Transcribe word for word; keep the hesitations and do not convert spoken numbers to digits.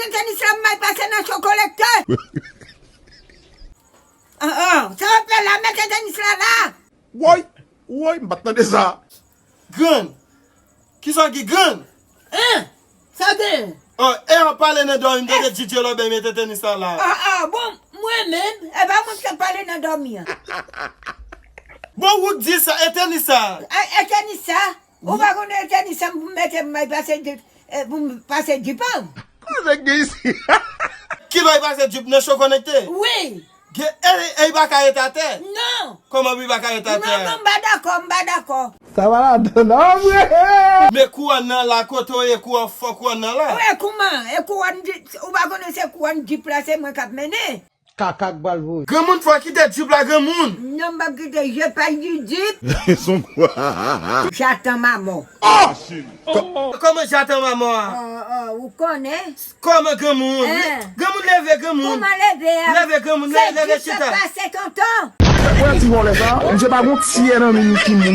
Tenis la m bay pase nan cho kolektè. An, an, sa w ap fè la, mete tenis la la. Woy, woy, m pa t tande sa. Grann. Kisa w gen grann? Hein? Sa w gen? Oh, e w pale nan dòmi, m tande D J Lòbèy mete tenis la la. Ah, ah, bon, mwen menm, e pa mwen ki t ap pale nan dòmi an. Bon, ou di sa, e tenis sa? E, e tenis sa? Ou pa konnen e tenis sa m pou m mete m bay pase di, e, pou m pase di pa m? Koze gen isi. Ki lè w pase djip nan cho konekte? Wi. Gen, e, e, li pa ka ret atè? Non. Kòman pou li pa ka ret atè? Non, non, m pa dakò, m pa dakò. Sa pa ladan, non, vre. Men kouwòn nan la, kote w ye, kouwòn fò kouwòn nan la. Wi, kouman? E kouwòn di, ou pa konnen se kouwòn djip la, se mwen k ap mennen? Kaka k pral voye. Granmoun fò kite djip la, granmoun. Non, m p ap kite, je pay di djip. Son kwa? Jatan mamò. Oh! Kò-, kòman jatan mamò a? Oh, oh, ou konnen? Kòman granmoun? Hein? Granmoun leve, granmoun. Kòman leve a? Leve, granmoun, se leve, djip chita. Pase tonton. Wè ti vòlè sa, misye pa gon tyè nan men ki moun.